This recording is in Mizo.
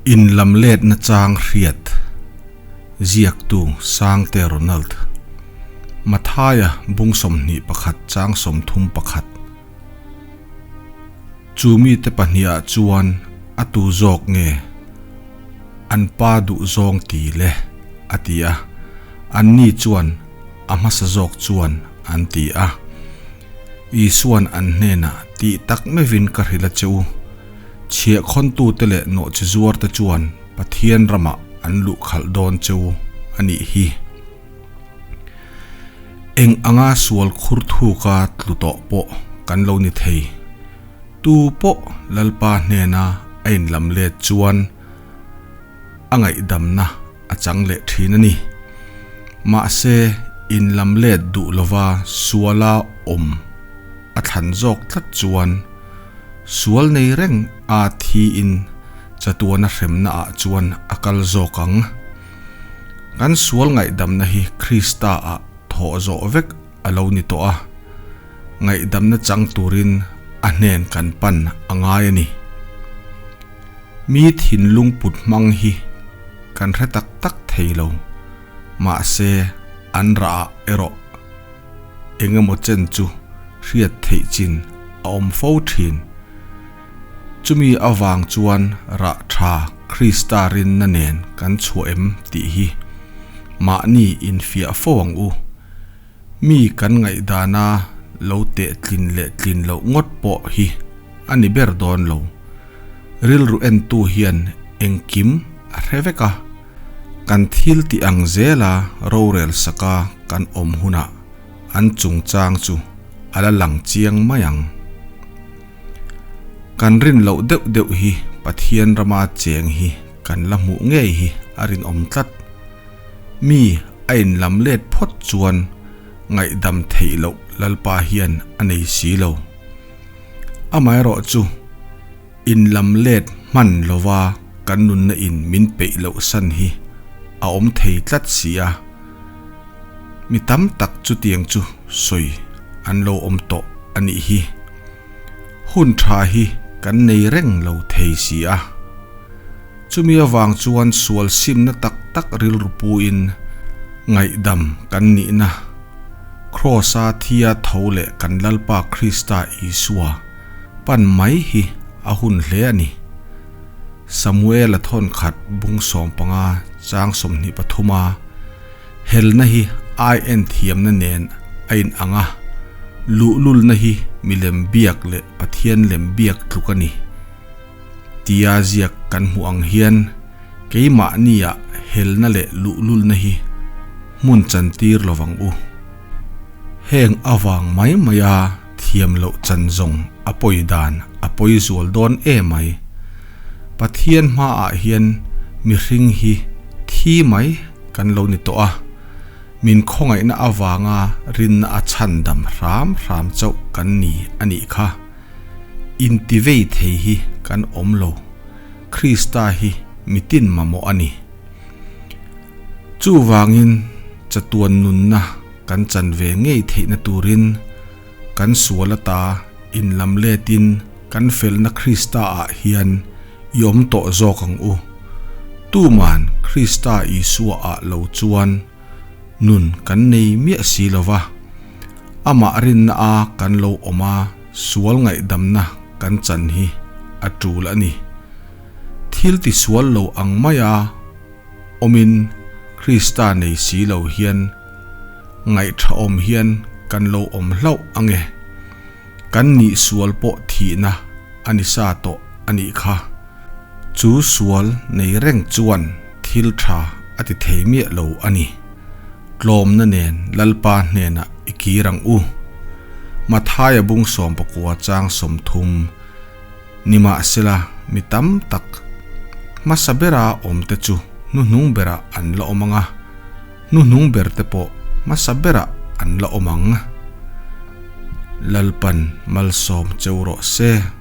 Inlamlet nachang hriat ziaktu Sangte Ronald Mathaia bung 21 chang 31 Chu mite pahniha chuan a tu zawk nge an pa duh zawng ti le a ti a, anni chuan a hmasa zawk chuan an ti a. Isuan an hnenah tih tak meuhin ka hrilh a che u. Chhiahkhawntute leh nawhchizuarte chuan Pathian ramah an luh khalh dawn che u a nih hi. Eng anga sual khur thuka tlu tawh pawh kan lo ni thei. Tu pawh Lalpa hnena a inlam let chuan a ngaihdamna a chang leh thin a ni. Mahse, inlam let duh lova suala awm a thlan zawk tlat chuan sual nei reng a thiin chatuana hremna ah chuan a kal zawk ang. Kan sual ngaihdamna hi Krista ah thawh zawh vek a lo ni tawh a, ngaihdamna chang turin a hnen kan pan a ngai a ni. Mi thinlung put hmang hi kan hre tak tak thei lo, mahse an rah ah erawh eng emaw chen chu hriat theih chin a awm fo thin. Chumi avang chuan rah tha Krista rinna nen kan chhuah em tih hi mahni infiah fo ang u. Mi kan ngaihdana lo teh tlin leh tlin loh ngawt pawh hi a ni ber dawn lo. Rilru entu hian engkim a hre vek a, kan thil tih ang zela rorel saka kan awm hunah an chungchang chu a la lang chiang mai ang. Kan rin loh deuh deuh hi Pathian rama cheng hi kan la hmuh ngei hi a rinawm tlat. Mi a inlam let phawt chuan ngaihdam theih loh Lalpa hian a nei si lo. Amaherawh chu inlam let hman lova kan nunna in min peih loh san hi a awm thei tlat si a. Mi tam tak chutiang chu sawi an lo awm tawh a nih hi. Hun tha hi kan nei reng lo thei si a. Chumi avang chuan sual simna tak tak rilru puin ngaihdam kan nihna Kraws-a thia tho leh kan Lalpa Krista Isua pan mai hi a hun hle a ni. Samuel-a thawn khat bung 15 chang 23 a helna hi ai en thiamna nen a in ang a, luhlulna hi milem biak leh Pathian lem biak tluk a ni. Tia ziak kan hmuh ang hian keimahnia helna leh luhlulna hi hmun chantir lovang u. Heng avang mai maia thiam loh chan zawng a pawi dan a pawi zual dawn emai. Pathian hmaah hian mihring hi thi mai kan lo ni tawh a, min khawngaihna avanga rinna a chhandam hram hram chauh kan ni a nih kha. Intivei thei hi kan awm lo, Krista hi mitin mamawh a ni. Chuvangin chatuan nunna kan chan ve ngei theihna turin kan sual ata inlam letin kan felna Krista ah hian i awm tawh zawk ang u. Tuman Krista Isua ah lo chuan nun kan nei miah si lo va, amah rinna a kan lo awm a sual ngaihdamna kan chan hi a tul a ni. Thil ti sual lo ang maia awmin Krista nei si lo hian ngaihṭha awm hian kan lo awm hlauh ang e. Kan nih sual pawh thihna a ni sa tawh a nih kha. Chu sual nei reng chuan thil tha a ti thei miah lo a ni. Tlawmna nen Lalpa hnenah i kir ang u. Mathaia bung 19 chang 30 Nimahsela mi tam tak hmasa bera awmte chu hnuhnung berah an la awm ang a, hnuhnung berte pawh hmasa berah an la awm ang. Lalpan malsawm cheu rawh se.